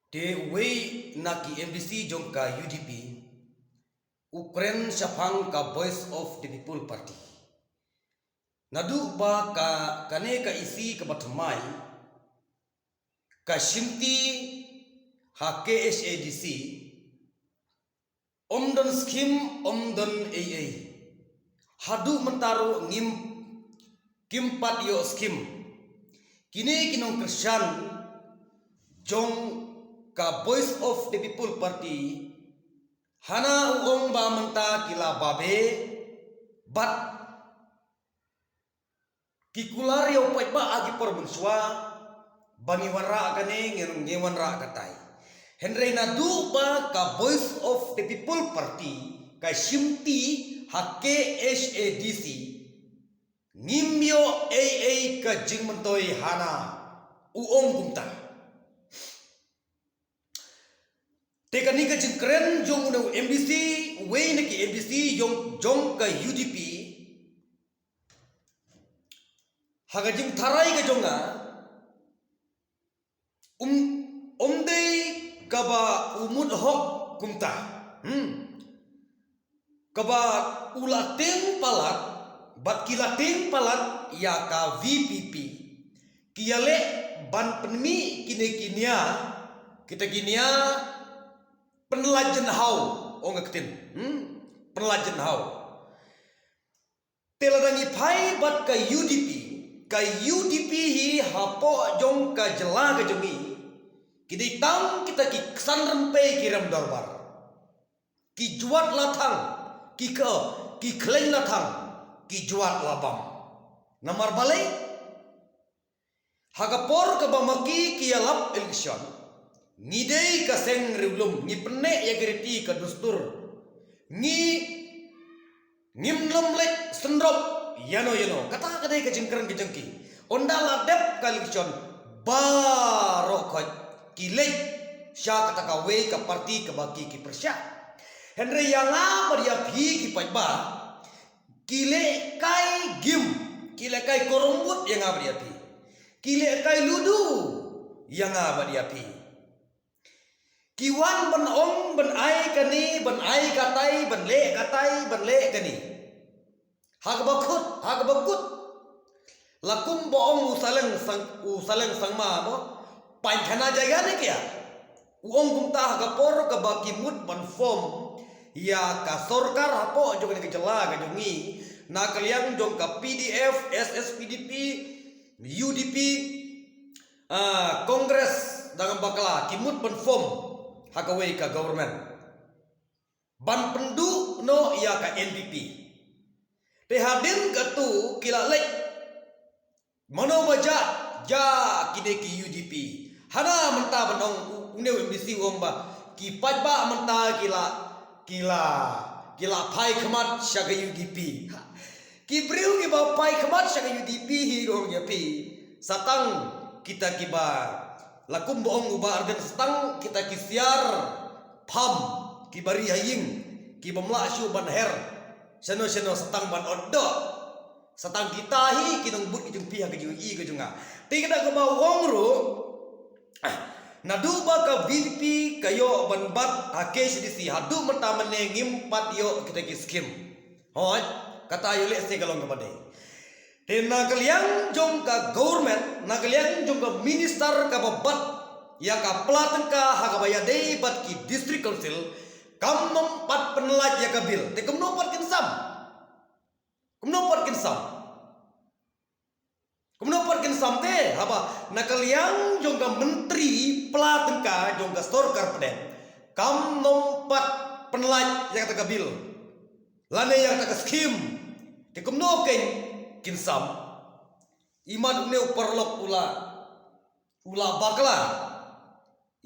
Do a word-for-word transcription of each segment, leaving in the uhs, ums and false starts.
Te uwei na ki M D C jong ka U D P u kren shaphang ka Voice of the People Party. Naduh ba ka kane ka isi kaba thymmai ka shimti ha K H A D C, ym don skim, ym don ei ei. Haduh mynta ruh ngim, kim pat ïoh skim. Kine ki nongkyrshan jong ka Voice of the People Party, hana u ong ba mynta ki la babe, bad ki kular ïa u paidbah ha ki por mynshuwa ba ngi wanrah kane, ngi, ngi wanrah katai. Hynrei naduh ba ka Voice of the People Party ka shimti ha K H A D C, ngim ïoh ei ei ka jingmyntoi, hana u ong kumta. Te kane ka jingkren jong une u M D C, uwei na ki M D C jong, jong ka U D P, ha ka jingtharai ka jong nga, um, um dei kaba u mut hok kumta. Hmm. Kaba u la tieng palat, bad ki la tieng palat ïa ka V P P. Ki ïaleh ban pynmih kine ki nia, kita ki nia pynlait jynhaw, ong ka ktien. Hmm? Pynlait jynhaw. Te lada ngi phai bad ka U D P, ka U D P hi hapoh jong ka jylla ka jong ngi, ki dei tang kita ki ksan rympei, ki rem dorbar. Ki jwat la thang, ki kha, ki khleiñ la thang, ki jwat la bam. Namar balei? Ha ka por kaba ma ki ki ïalap election, ngi dei ka seng riewlum, ngi pynneh ïa ka riti ka dustur. Ngi, ngim lum leit synrop ïano ïano. Kata ka dei ka jingkren ka jong ki. Ynda la dep ka election, baroh khoit ki leit sha kata kawei ka party kaba ki, ki pyrshah. Hynrei ïa nga bad ïa phi ki paidbah, ki leh kai game, ki leh kai korom but ïa nga bad ïa phi. Ki leh kai ludu ïa nga bad ïa phi. Ki wan ban ong ban ai kane, ban ai katai, ban leh katai, ban leh kane. Ha kaba kut, ha kaba kut. La kumba ong u Saleng Sang, u Saleng Sangma mo, pynkhana jaiga ne kya. U ong kumta ha ka por kaba ki mut ban form ïa ka sorkar hapoh jong kane ka jylla ka jong ngi, na ka liang jong ka P D F, S S P D P, U D P, ah, Congress, da ngam bakla, ki mut ban form ha kawei ka government ban pynduh noh ïa ka N P P. Te hadien katu ki la leit mano ba jah, jah kine ki U D P. Hana mynta ban ong u-, une u M D C u ong ba ki paidbah mynta ki la, ki la, ki la phai khmat sha ka U D P. Ki briew kiba phai khmat sha ka U D P hi, ong ïa phi, sa tang kita kiba, la kumba ong u Bah Ardent, sa tang kita ki siar pham, kiba ri ha ïing, kibym lah shuh ban her shano shano, sa tang ban ot doh. Sa tang kita hi ki nongbud ki jong phi ha ka jingïohi ka jong nga. Te kata kaba u ong ruh, naduh ba ka V P P ka ïoh ban bat ha K H A D C, haduh mynta mynne ngim pat ïoh kita ki skim. Hooid, kata ïoh lehse ka long kaba dei. Te na ka liang jong ka government, na ka liang jong ka minister kaba bat ïa ka pla tyngka ha kaba ïadei bad ki district council, kam nym pat pynlait ïa ka bill. Te kumno pat kin sam? Kumno pat kin sam? Kumno pat kin sam te, haba na ka liang jong ka myntri pla tyngka jong ka sorkar pdeng kam nym pat pynlait ïa kata ka bill lane ïa kata ka skim? Te kumno kin, kin sam? Imat une u paralok u la, u la bakla.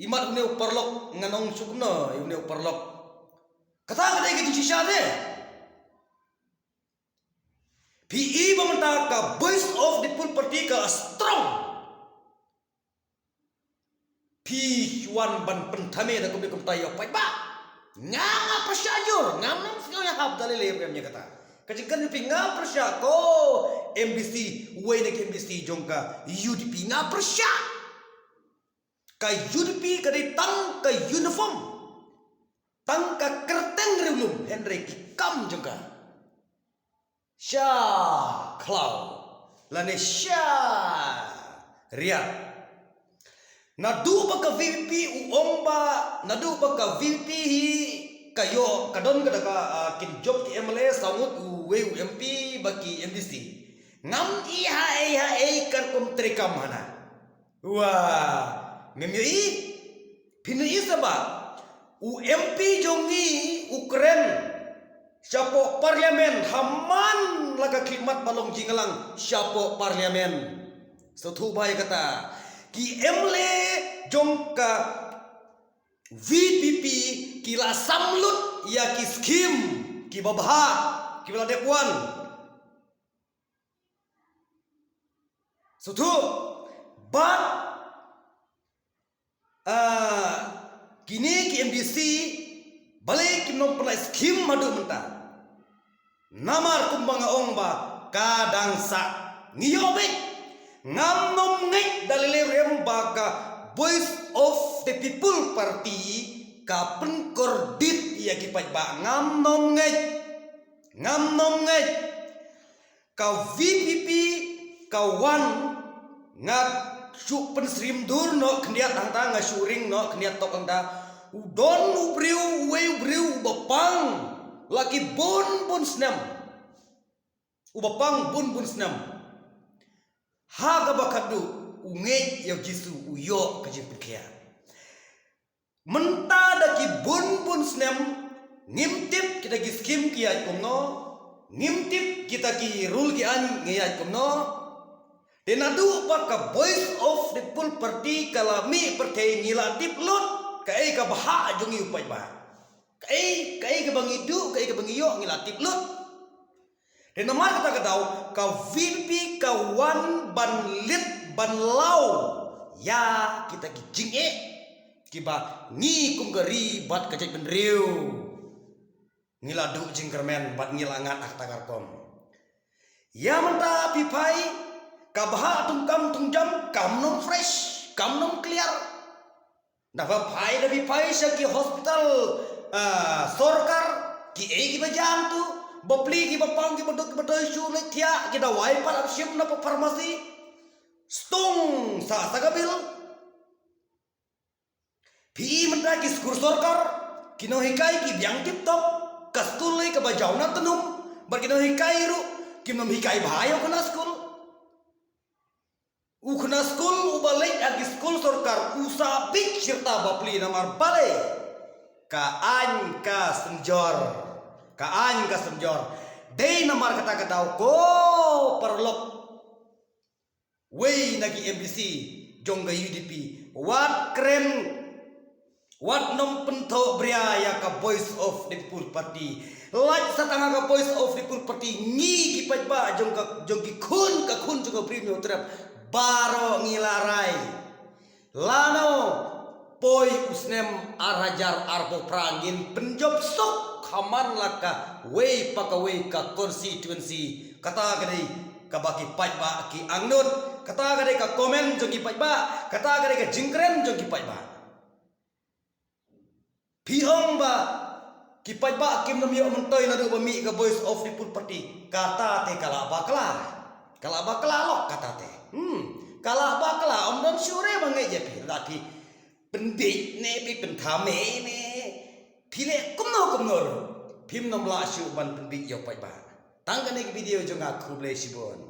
Imat une u paralok, ngan ong shu kumno ïa une u paralok. Kata ka dei ka jingshisha te. Phi i ba mynta ka Voice of the People Party ka la strong. Phi wan ban pynthame da kumne kumta ïa u paidbah. Nga, nga pyrshah jur, ngam nang sngew ïahap da lei lei ruh ïa kata. Ka jingkren jong phi nga pyrshah ko M D C, uwei na ki M D C jong ka U D P nga pyrshah. Ka U D P ka dei tang ka uniform, tang ka kyrteng riewlum, hynrei ki kam jong ka sha khlaw lane sha riat. Naduh ba ka V P P u ong ba, naduh ba ka V P P hi ka ïoh, ka don ka da ka, ah, kin jop ki M L A saw ngut, uwei u M P bad ki M D C. Ngam i ha ei ha ei ka rukom treikam hana. Wa, mem ïohi? Phin ïohi sa ba u M P jong ngi u kren shapoh parliament, ha man la ka khlieh mat ba long jingïalang shapoh parliament. Sngewthuh bha ïa kata. Ki M L A jong ka V P P ki la sam lut ïa ki skim kiba bha, kiba la dep wan. Sngewthuh bha. Ah, kine ki M D C balei kim nang pynlait skim haduh mynta? Namar kumba nga ong ba ka dang sah. Ngi ïoh beit. Ngam nym ngeit da lei lei ruh em ba ka Voice of the People Party ka pynkordit ïa ki paidbah. Ngam nym ngeit. Ngam nym ngeit. Ka V P P ka wan, nga shu pynsyriem dur noh khyndiat hangta, nga shu ring noh khyndiat tok hangta. U don u briew, uwei u briew uba pang la ki bun bun snem. Uba pang bun bun snem. Ha kaba khatduh u ngeit ïa u Jisu, u ïoh ka jingpynkhiah. Mynta da ki bun bun snem ngim tip kita ki skim ki ïaid kumno, ngim tip kita ki rule ki aiñ ngi ïaid kumno. Te naduh ba ka Voice of the People Party ka la mih pyrthei ngi la tip lut kaei ka bhah jong ngi u paidbah. Kaei, kaei kaba ngi duh, kaei kaba ngi ïoh ngi la tip lut. Te namar kata ka daw ka V P P ka wan ban leit ban law ïa kita ki jingeh kiba ngi kum ka ri bad ka jaitbynriew ngi la duh jingkyrmen bad ngi la ngat ha kata ka rukom. Ïa mynta phi phai ka bhah thungkam thungjam kam nym fresh, kam nym clear. Naba phai da phi phai sha ki hospital, ah, sorkar, kiei kiba jam tu, bapli kiba pang kiba duk kiba doi shu leit thiah, ki dawai pat ap shim na pharmacy. Stung sa sa ka bill. Phi i mynta ki skul sorkar ki nonghikai ki biang tip top, ka skul lei kaba jaw na tnum, bad ki nonghikai ruh kim nonghikai bha ïa u khynnah skul. U khynnah skul uba leit ha ki skul sorkar u sa bit shirta bapli namar balei? Ka aiñ ka synjor. Ka aiñ ka synjor. Dei namar kata ka daw ko paralok. Wei na ki M D C jong ka U D P wat kren, wat nym pynthoh bria ïa ka Voice of the People Party. Lait sa tang ka Voice of the People Party, ngi ki paidbah jong ka, jong ki khun ka khun jong ka Bri Hynñiewtrep baroh ngi la rai. Lano poi u snem ar hajar arphew phra ngin pynjop suk ha man la kawei pa kawei ka constituency. Kata ka dei kaba ki paidbah ki angnud. Kata ka dei ka comment jong ki paidbah. Kata ka dei ka jingkren jong ki paidbah. Phi ong ba ki paidbah kim nym ïoh myntoi naduh ba mih ka Voice of People Party. Kata te ka la bakla. Ka la bakla lok kata te. Hmm. Ka la bakla, ym don shuh re ba ngeit ïa phi. Lada phi pynbeit ne phi pynthame ne phi leh kumno kumno ruh, phim nym lah shuh ban pynbeit ïa u paidbah. Tang kane ka video jong nga, khublei shibun.